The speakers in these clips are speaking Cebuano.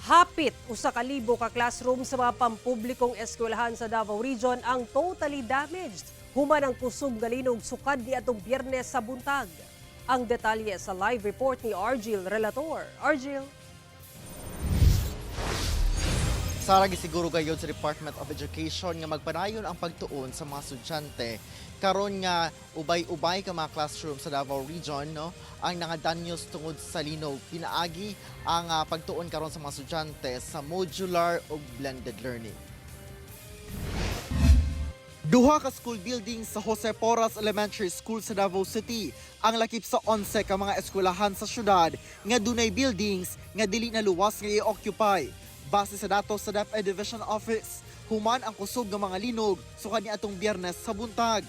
Hapit 1,000 ka classroom sa mga pampublikong eskwelahan sa Davao Region ang totally damaged human ang kusog nga linog sukad niadtong Biyernes sa buntag. Ang detalye sa live report ni Argil Relator. Argil. Sara, gisiguro gayod sa Department of Education nga magpadayon ang pagtuon sa mga estudyante karon nga ubay-ubay ka mga classroom sa Davao Region, no, ang nangadanyos tungod sa linog. Pinaagi ang pagtuon karon sa mga estudyante sa modular ug blended learning. Duha ka school building sa Jose Porras Elementary School sa Davao City ang lakip sa 11 ka mga eskwelahan sa syudad nga dunay buildings nga dili na luwas nga i-occupy. Base sa datos sa DepEd Division Office, human ang kusog nga mga linog sukad niadtong Biyernes sa buntag.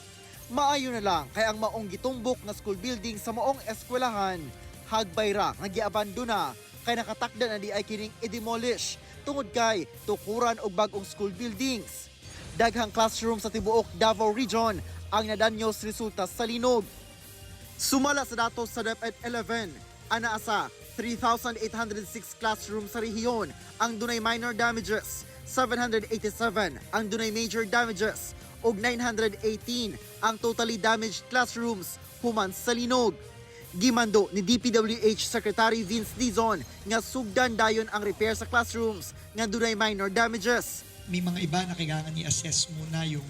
Maayo na lang kay ang maong gitumbok nga school building sa maong eskwelahan, hagbay ra nga giabandona kay nakatakda na diay kining i-demolish tungod kay tukuran og bag-ong school buildings. Daghang classroom sa tibuok Davao Region ang nadanyos resulta sa linog. Sumala sa datos sa DepEd 11, anaa sa 3,806 classrooms sa rehiyon ang dunay minor damages, 787 ang dunay major damages, ug 918 ang totally damaged classrooms human sa linog. Gimando ni DPWH Secretary Vince Dizon nga sugdan dayon ang repair sa classrooms nga dunay minor damages. May mga iba na kailangan i-assess muna yung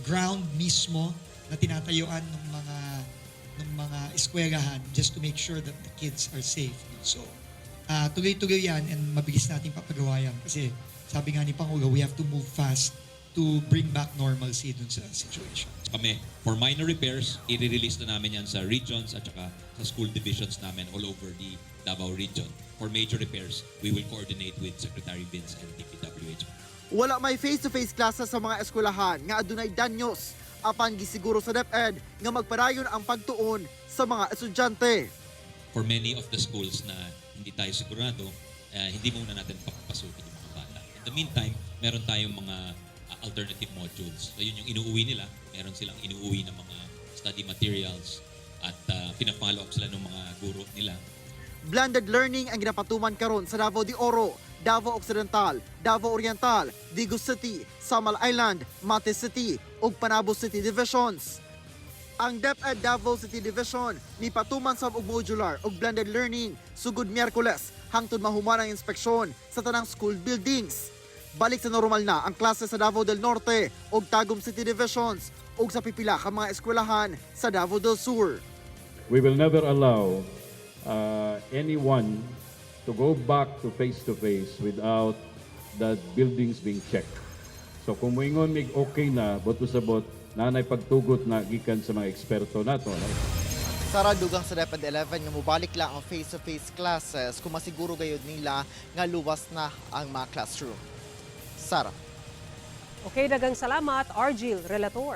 ground mismo na tinatayuan ng mga eskwelahan just to make sure that the kids are safe, no? So, tuloy-tuloy yan and mabilis natin papagawa yan kasi sabi nga ni Pangulo, we have to move fast to bring back normalcy dun sa situation. Kami, for minor repairs, i-release na namin yan sa regions at saka sa school divisions namin all over the Davao Region. For major repairs, we will coordinate with Secretary Vince and DPWH. Wala may face-to-face classes sa mga eskwelahan nga adunay danyos apan gisiguro sa DepEd nga magpadayon ang pagtuon sa mga estudyante. For many of the schools na hindi tayo sigurado, hindi muna natin papapasukin yung mga bata. In the meantime, meron tayong mga alternative modules. So yun yung inuuwi nila. Meron silang inuuwi ng mga study materials at pina-follow up sila ng mga guro nila. Blended learning ang ginapatuman karon sa Davao de Oro, Davao Occidental, Davao Oriental, Digos City, Samal Island, Mati City ug Panabo City Divisions. Ang DepEd Davao City Division mipatuman sab og modular ug blended learning sugod Miyerkules hangtod mahuman ang inspeksyon sa tanang school buildings. Balik sa normal na ang klase sa Davao del Norte ug Tagum City Divisions ug sa pipila ka mga eskwelahan sa Davao del Sur. We will never allow anyone to go back to face-to-face without the buildings being checked. So kung moingon mig okay na, buot pasabot, naa nay pagtugot na gikan sa mga eksperto nato. No? Sara, dugang sa DepEd 11 nga mobalik lang ang face-to-face classes kung masiguro gayud nila nga luwas na ang mga classroom. Sara. Okay, daghang salamat, Argil Relator.